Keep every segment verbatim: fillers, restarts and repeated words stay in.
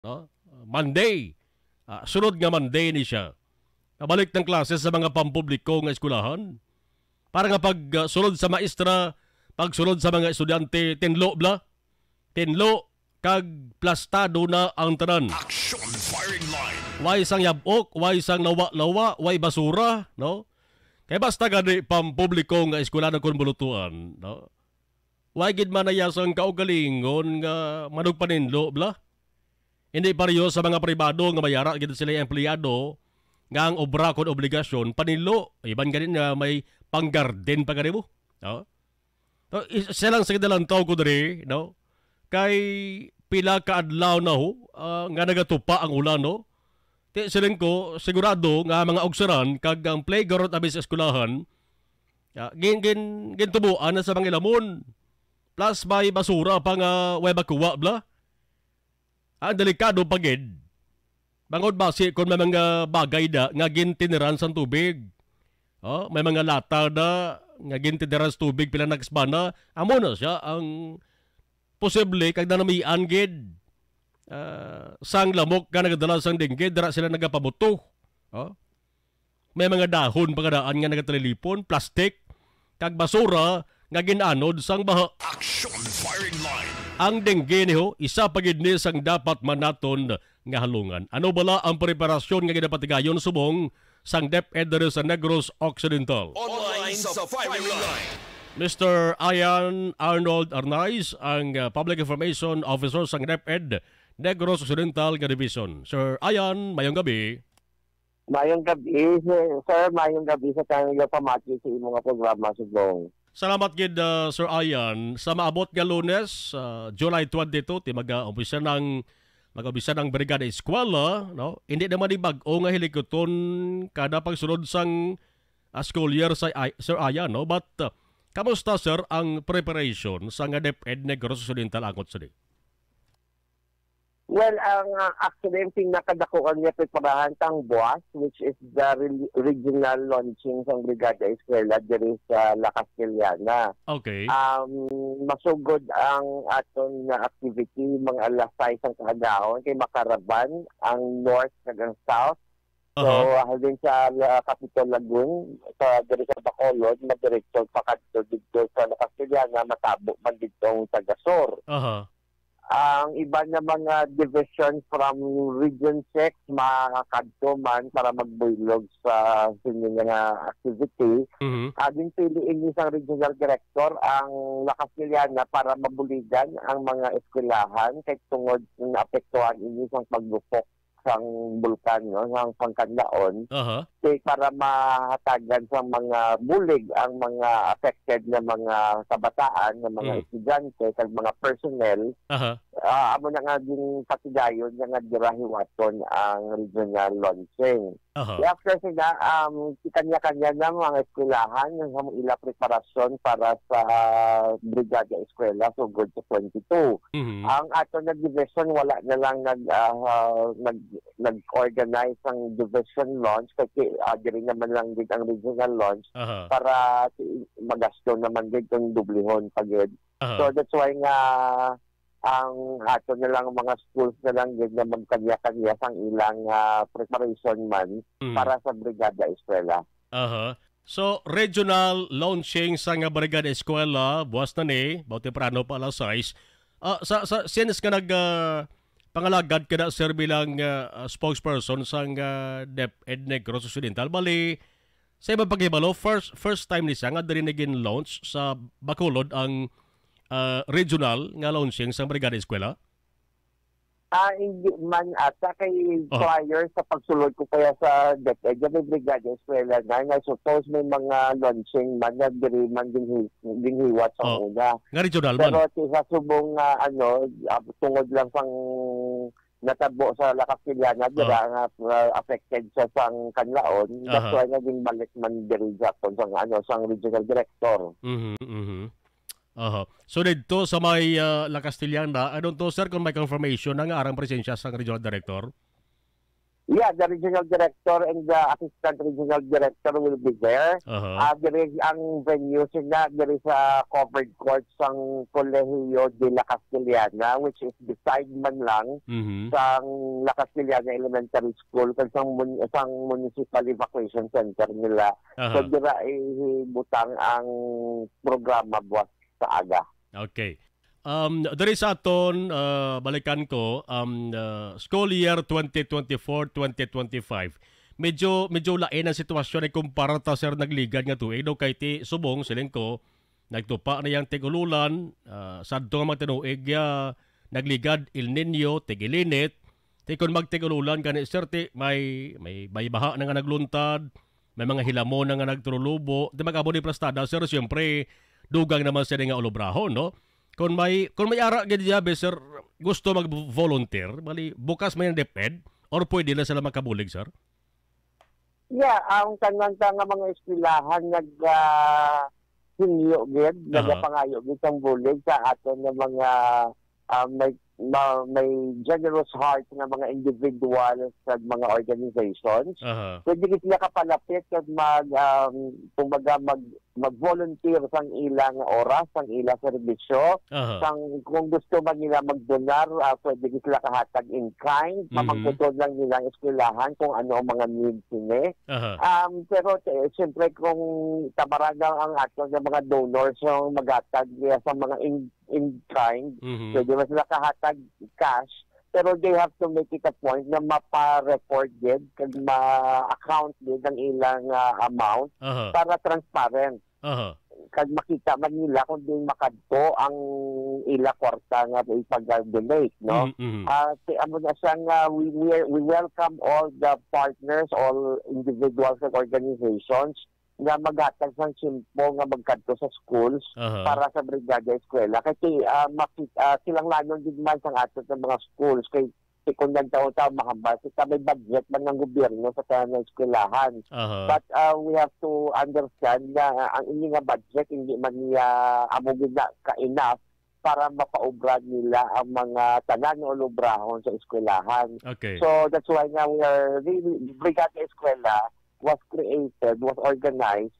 no? Monday. Ah, sunod nga Monday ni siya. Kabalik ng klase sa mga pampubliko nga eskwelahan. Para nga pag, ah, sulod sa maestra, pagsulod sa mga estudyante, tinlo bla. Tinlo kag plastado na ang tanan. Action firing line. Way sang yabok, way sang lawa-lawa, way basura, no? Kay basta gani pampubliko nga eskwelahan kon bulutuan, no? Way gid man naya sang kaugalingon nga manugpaninlo, bla? Hindi pareho sa mga pribado nga may ara gid sila empleyado nga ang obra kon obligasyon paninlo, iban gani nga may panggarden pa gani mo. No? So, is-, isa lang sa kadalantaw ko diri, no? Kay pila ka adlaw na ho, ah, nga nagatupa ang ulan, no? Ti, siling ko, sigurado nga mga ugsaran kag ang playground abi sa eskwelahan, ah, gin-, gin-, gintubuan na sa mga lamon. Plus, may basura pa nga way makuha, bla? Ang delikado pa gid, bangod basi kon may mga bagay da nga gintiniran sang tubig. Oh, may mga lata da nga gintiniran sa tubig pila na ka semana. Amo na sia ang posible kag nanamian gid, ah, sang lamok nga nagadala sang dengue, dira sila nagapabuto. Oh? May mga dahon pa kadaan nga nagatalilipon, plastik, kag basura nga gin-anod sang baha. Action firing line. Ang dengue niho, isa pa gid ni sang dapat man naton nga halungan. Ano bala ang preparasyon nga ginapatigayon subong sang DepEd diri sa Negros Occidental? Online sa firing line. Mister Ian Arnold Arnaiz, ang, uh, Public Information Officer sang DepEd Negros Occidental nga Division. Sir Ian, mayong gabi. Mayong gabi, sir. Sir, mayong gabi sa tanan nga pamati sa imo nga programa, Sugong. Salamat gid, ah, Sir Ian. Sa maabot nga Lunes, ah, July twenty-two, ti mag-, ah, umpisa nang, mag-umpisa nang Brigada Eskwela, no? Hindi naman ni bag-o nga hilikuton kada pagsulod sang, ah, school year sa I-, Sir Ian, no? But, ah, kamusta, sir, ang preparation sa nga DepEd Negros Occidental angot sini? Well, ang, ah, actually, ang pinakadakuan nga preparahan sang BOAS, which is the Re-, regional launching sang Brigada Eskwela diri sa La Castellana. Okay. Um, masugod ang aton nga activity mga alas sais ang kaagahon kay makaraban ang north kag ang south. So, aha, halin sa, ah, Capitol Lagoon, sa, diri sa Bacolod, madiretso pa kadto didto sa La Castellana, matabo man didto ang taga-sur. Aha. Ang iban nga mga division from Region six makakadto man para magbuylog sa sini nga activity. Mhm. Ah, ginpili ini sang regional director ang La Castellana para mabuligan ang mga eskwelahan kay tungod naapektuhan ini sang paglupok sang bulkan, no, sang pangkanlaon. Aha. Kay para mahatagan sang mga bulig ang mga affected nga mga kabataan, nga mga, mm, estudyante, kag mga personnel, aha, ah, amo na nga ginpatigayon nga, nga dira hiwaton ang regional launching. Aha. Kaya after sila, um, kanya-kanya na mga eskwelahan nga amo ila preparasyon para sa Brigada Eskwela sugod sa twenty-two. Mhm. Ang ato na division wala na lang nag, ah, nag nag-organize sang division launch, kasi, ah, diri naman lang gid ang regional launch, aha, para ti-, magasto naman gid kung dublihon pa gid. Aha. So, that's why nga ang ato na lang mga schools na lang gid nga magkanya-kanya sang ilang, ah, preparation man, mm, para sa Brigada Eskwela. Aha. So, regional launching sa nga Brigada Eskwela, buwas na ni, baw temprano pa alas sais. Ah, sa, sa, since nga nag, ah, pangalagad ka na, sir, bilang, ah, ah, spokesperson sang, ah, DepEd Negros Occidental, bali, sa iba pagkahibalo, first, first time ni siya nga diri na gin-launch sa Bacolod ang, ah, regional nga launching sang Brigada Eskwela? Ah, hindi man ata kay, oh, prior sa pagsulod ko kaya sa DepEd, may Brigada Eskwela na, nga suppose may mga launching man nga diri man ginhi-, ginhiwat sa, oh, una. Nga regional man. Pero ti sa subong nga, ano, ah, tungod lang sang natabo sa La Castellana, oh, dira nga, ah, affected siya sang Kanlaon, that's, aha, why nga ginbalik man diri sa, sa, ano, sang regional director. Mhm, mhm. Aha. So, didto sa may, ah, La Castellana, I don't know, sir, kung may confirmation na nga arang presensya sang regional director? Yeah, the regional director and the assistant regional director will be there. Aha. Ah, diri ang venue sila, diri sa covered court sang Colegio de la Castellana, which is beside man lang Mhm. sang La Castellana Elementary School, kag sang mun-, sang Municipal Evacuation Center nila. Aha. So, dira ihibutang ang programa buwas sa aga. Okay. Um, diri sa aton, uh, balikan ko, um, uh, school year twenty twenty-four, twenty twenty-five. Medyo, medyo lain ang sitwasyon ay kumpara ta, sir, nagligad nga tuig, no? Kay ti subong, siling ko, nagtupa na yang tig-ululan, ah, sadto nga mga tinuig, ah, nagligad, El Niño, tig-ilinit. Ti kon magtig-ululan gani, sir, ti may, may, may baha na nga nagluntad, may mga hilamon na nga nagtululubo. Di mag-amo ni plastada, sir, siyempre, dugang naman sila nga ulubrahon, no? Kung may, kung may ara gid diya, be, sir, gusto mag-volunteer, bali, bukas may ang DepEd, or pwede na sila makabulig, sir? Yeah, ang tanan ta nga mga eskwelahan nag, ah, hingyo gid, Aha. nagapangayo gid sang bulig sa aton nga mga, ah, may, ma-, may generous heart nga mga individuals kag mga organizations. Aha. Pwede gid sila kapalapit kag mag, um, kumbaga, mag, mag-volunteer sang ila nga oras, sang ila serbisyo. Aha. Sang, kung gusto man nila magdonar, ah, pwede gid sila kahatag in kind, Mhm. mamangkuton lang nila ang eskwelahan kung ano ang mga needs nila. Aha. Um, pero, eh, siyempre, kung tabaran lang ang ato nga mga donors nga maghatag niya sa mga in, in kind, Mhm. pwede man sila kahatag cash, pero they have to make it a point na mapa-record gid kag ma-account gid ang ilang, ah, amount Aha. para transparent. Aha. Kag makita man nila kung diin makadto ang ila kwarta nga ipag-donate, no? Mm, mm. Ah, ti-, amo na siya nga we, we, we welcome all the partners, all individuals and organizations nga maghatag sang tiyempo nga magkadto sa schools Aha. para sa Brigada Eskwela. Kay ti-, ah, makit-, ah, kinahanglanon gid man sang aton nga mga schools kay ti kon nagtaon-taon mahambal kita may budget man ang gobyerno sa tanan nga eskwelahan. Aha. But, ah, we have to understand na ang ini nga budget hindi man niya amo gid na ka-enough para mapaubra nila ang mga tanan nga ulubrahon sa eskwelahan. Okay. So, that's why nga we are really, Brigada Eskwela was created, was organized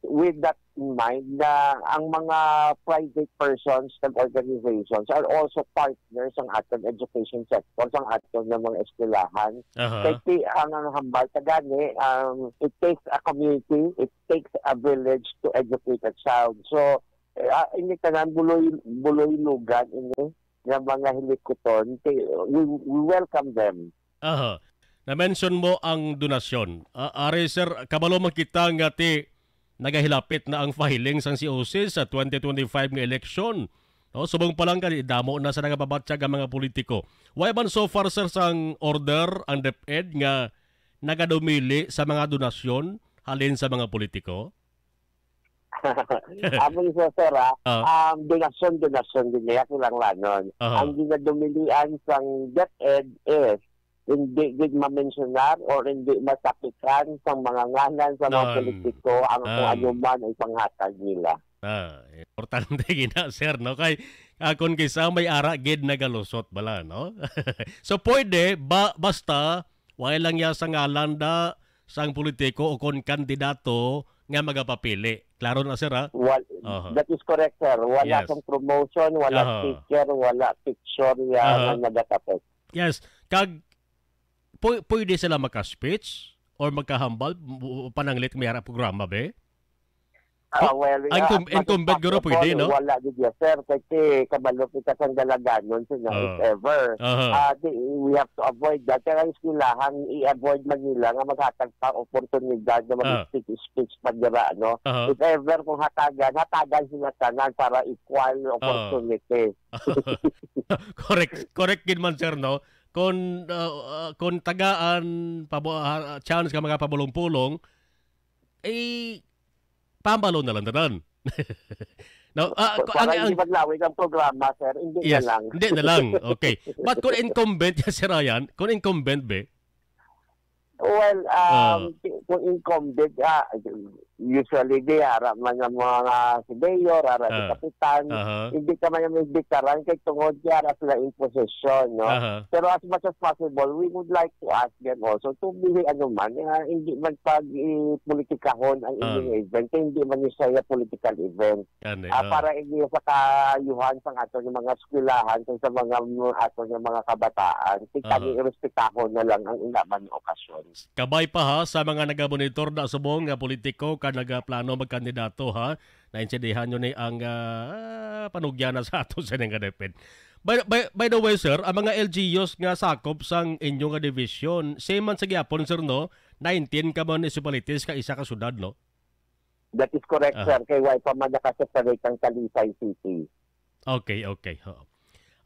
with that in mind na ang mga private persons and organizations are also partners sang aton education sector, sang aton nga mga eskwelahan. Aha. Kay ti-, ang, ang hambal ta gani, um, it takes a community, it takes a village to educate a child. So, eh, ah, ini tanan buloy, buloy lugan ini nga mga hilikuton, ti-, we, we welcome them. Aha. Na-mention mo ang donasyon. Ah, ari, sir, kabalo man kita nga ti nagahilapit na ang filing sang C O C sa twenty twenty-five nga eleksyon. No, subong pa lang kani damo na sa nagababatyag ang mga politiko. Wala man so far, sir, sang order ang DepEd nga nagadumili sa mga donasyon halin sa mga politiko? Amo ni sir, sir, ah, Ah. um, donasyon, donasyon din niya, kinahanglanon. Aha. Ang ginadumilian sang DepEd is hindi gid mamensyonar or hindi matapikan sang mga ngalan sa mga Nan. politiko ang kung Nan. ano man ay panghatag nila. Ah, importante gina, sir, no? Kay, ah, kung kisa may ara gid nagalusot bala, no? So, pwede, ba, basta, wala lang ya sa ngalan da, sang politiko o kon kandidato nga magapapili. Klaro na, sir, ha? Wal-, Aha. that is correct, sir. Wala Yes. sang promotion, wala Aha. sticker, wala picture ya Aha. nga nagatapos. Yes. Kag, pu-, pwede sila maka-speech or magkahambal, m-, pananglit may ara programa, be? Ah, Pu-, well, ah, incum-, as much as incumbent guro pwede, possible, no? wala gid ya, sir, kasi kabalo kita sang dalaganon, sir, na Ah. if ever. Aha. Ah, di, we have to avoid that. Kaya ang eskwelahan, i-avoid man nila nga maghatag pa oportunidad na Ah. mag-speech, speech pa dira, no? Aha. If ever kung hatagan, hatagan sila tanan para equal Ah. opportunity. Correct, correct gid man, sir, no? Kung, ah, ah, kung tagaan pabo-, ah, chance ka magapabulong-pulong, eh, pambalo na lang tanan. No, ah, Para ang, ang hindi maglawig ang programa, sir, hindi Yes, na lang. hindi na lang. Okay. But kung incumbent, Sir Ryan, kung incumbent, be? Well, um, Ah. kung incumbent, ah, Usually, di, ara man ang mga si mayor, ara si Ah. kapitan. Aha. Hindi ka man yung imbitaran kay tungod kay ara sila imposition, no? Aha. Pero as much as possible, we would like to ask them also to be ano man, ah, hindi man pag-ipolitikahon ang Ah. inyong event, kay hindi man yung siya political event. Yan eh, Ah, ah. para hindi sa kaayuhan sang aton nga mga eskwelahan, sa, sa mga, mm, aton nga mga kabataan, si Aha. kami irespetahon na lang ang ila man nga okasyon. Kabay pa ha, sa mga nagamonitor na subong nga politiko ka nagaplano magkandidato ha, naintindihan nyo ni ang, ah, panugyan na sa ato sa ining kadepit. By, by, by the way, sir, ang mga L G Us nga sakop sang inyo nga division, same man sa gihapon, sir, no? Nineteen ka municipalities ka isa ka syudad, no? That is correct, Aha. sir. Kay why pa man nakaseparate ang Talisay City? Okay, okay. Oo.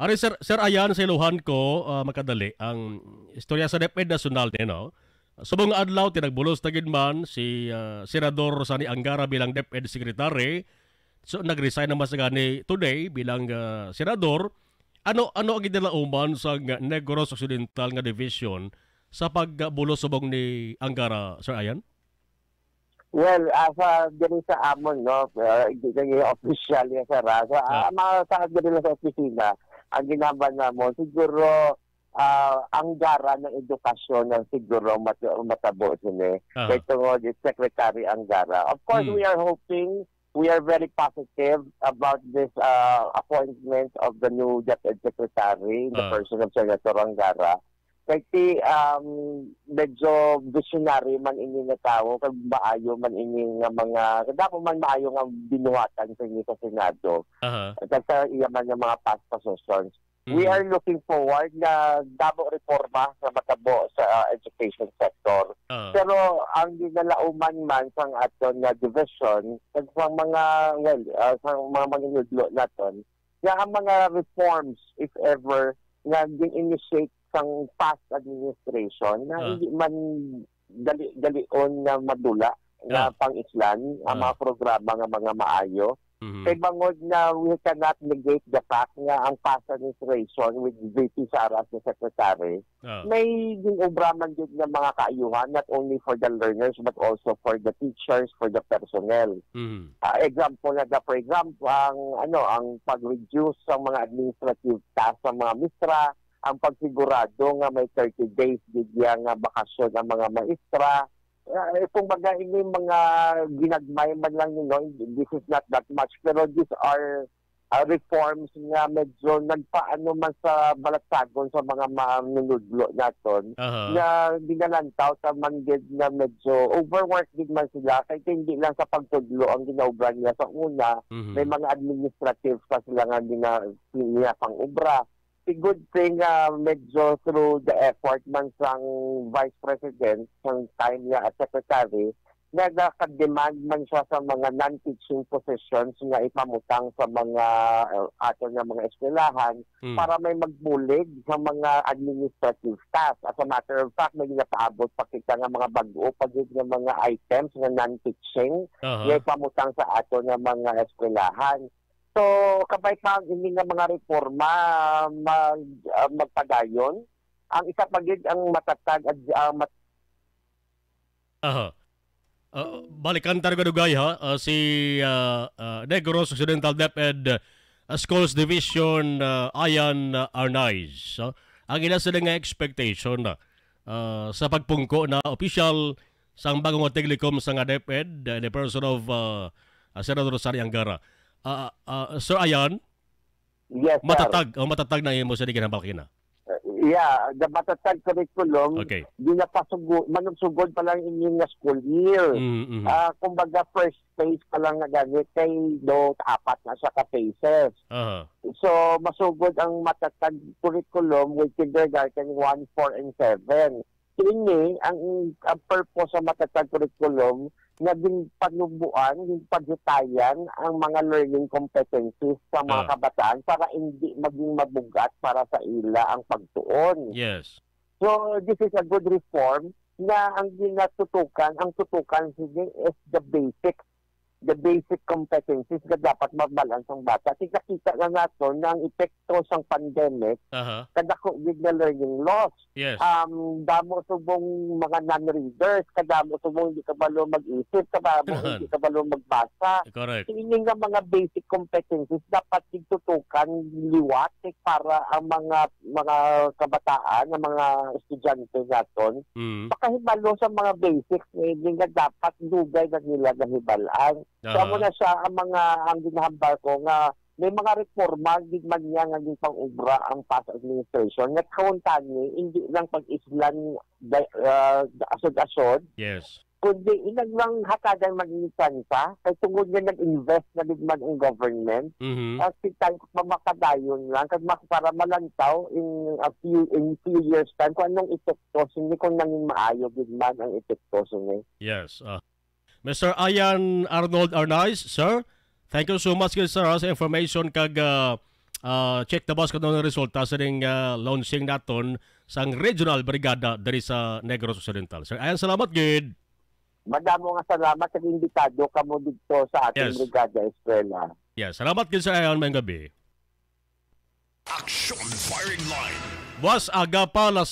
Ari, Sir, Sir Ayan, sa iluhan ko, ah, makadali, ang istorya sa DepEd Nasyonal din, no? Subong nga adlaw, tinagbulos na gid man si, ah, Senador Sonny Angara bilang DepEd Secretary. So, nag-resign naman sa gani today bilang, ah, senador. Ano, ano ang ginalauman sa nga Negros Occidental nga division sa pagbulos subong ni Angara, Sir Ayan? Well, ah, sa diri sa amon, no, ah, hindi na niya official yung sara. Sa, Ah. ah, mga sa diri lang sa opisina, ang ginhambal namon, siguro, ah, Angara ng edukasyon ang siguro mat-, matabo sini. Ah. Kay tungod is Secretary Angara. Of course, Hmm. we are hoping, we are very positive about this, ah, appointment of the new DepEd Secretary in the Ah. person of Senator Angara. Kay ti, um, medyo visionary man ini nga tawo, kag maayo man ini nga mga, kadamo man maayo nga binuhatan sa inyo sa Senado. Aha. Kag sa iya man nga mga past positions. We Mm. are looking forward nga damo reforma nga matabo sa, uh, education sector. Ah. Pero ang ginalauman man sang aton nga division, kag sa mga, well, uh, sa mga manunudlo naton, nga ang mga reforms, if ever, nga gin-initiate sang past administration, na Ah. hindi man dali-dalion nga madula, nga Ah. pang-islan ang Ah. mga programa nga mga maayo. Mhm. Kay bangod nga we cannot negate the fact nga ang past administration with V P Sara as the secretary, Ah. may gin-obra man gyud nga mga kaayuhan, not only for the learners, but also for the teachers, for the personnel. Mhm. Ah, example na da, for example, ang, ano, ang pag-reduce sa mga administrative tasks sa mga mistra, ang pagsigurado nga may thirty days gid ya nga bakasyon ang mga maestra. Ah, eh, kumbaga, ini mga ginagmay man lang, you know, this is not that much, pero these are, ah, reforms nga medyo nagpaano man sa balatsagon sa mga manunudlo naton, Aha. nga ginalantaw ta man gid nga medyo overwork gid man sila, kay hindi lang sa pagtudlo ang ginaobra nila sa una, Mhm. may mga administrative pa sila nga gina-, ginapang-obra. The good thing, ah, medyo through the effort man sang Vice President, sang time niya as Secretary, nagaka-demand man siya sa mga non-teaching positions nga ipamutang sa mga, uh, aton nga mga eskwelahan Mm. para may magbulig sa mga administrative tasks. As a matter of fact, may ginapaabot pa kita nga mga bag-o pa gid nga mga items nga non-teaching Aha. nga ipamutang sa aton nga mga eskwelahan. So, kabay pa ang ini nga mga reforma mag-, ah, magpadayon. Ang isa pa gid ang matatag at, ah, mat- Aha. Ah, balikan ta rin kadugay, ha. Ah, si, ah, ah, Negros Occidental DepEd, ah, Schools Division, ah, Ayan, ah, Arnaiz. So, ang ila sila nga expectation na, ah, sa pagpungko na opisyal sang bagong nga tiglikom sa nga DepEd, ah, in the person of, ah, ah, Senator Sonny Angara. Ah, ah, Sir Ayan, Yes, sir. matatag, oh, matatag na imo sa di ginhambal kina. Uh, yeah, the matatag curriculum, Okay. di na pa sugo-, manugsugod pa lang inyong nga school year. Mm, mm. Ah, kumbaga, first phase pa lang na gani, kay do apat na siya ka phases. Aha. So, masugod ang matatag curriculum with kindergarten one, four, and seven. Kini ang, ang purpose sa matatag curriculum nga ginpanubuan, ginpagitayan ang mga learning competencies sa mga Ah. kabataan para hindi maging mabugat para sa ila ang pagtuon. Yes. So, this is a good reform nga ang ginatutukan, ang tutukan sini is the basics, the basic competencies nga dapat mabal-an sang bata. Kay nakita na naton na ang epekto sang pandemic, Aha. kadako gid nga learning loss. Yes. Um, damo subong mga non-readers, kadamo subong hindi kabalo mag-isip, kadamo Ahan. hindi kabalo magbasa. Correct. So, ini nga mga basic competencies dapat gid tutukan liwat, eh, para ang mga, mga kabataan, ang mga estudyante naton, Mm. makahibalo sa mga basics nga ini nga dapat dugay na nila nahibal-an. So, Aha. amo na siya ang mga, ang ginahambal ko nga may mga reforma gid man niya nga ginpang-obra ang past administration nga kahuntani, hindi lang pag-islan da-, ah, asod-asod, Yes. kundi inang lang hatagan maging tsansa, kay tungod nga nag-invest na gid man ang government, Mhm. ah, si tayo mamakadayon lang, kag mak-, para malantaw in a few, in few years time kung anong epekto sini, kung nangin maayo gid man ang epekto sini. Yes. Ah. Mister Ian Arnold Arnaiz, sir, thank you so much, sir, sa information kag, ah, ah, check the box kung ano ang resulta sa ning, ah, launching naton sang Regional Brigada diri sa Negros Occidental. Sir Ian, salamat gid. Madamo nga salamat sa imbitado kamo dito sa ating Yes. Brigada Eskwela. Yes, salamat gid, Sir Ian. Mayong gabi. Action Firing Line. Buwas aga pa, alas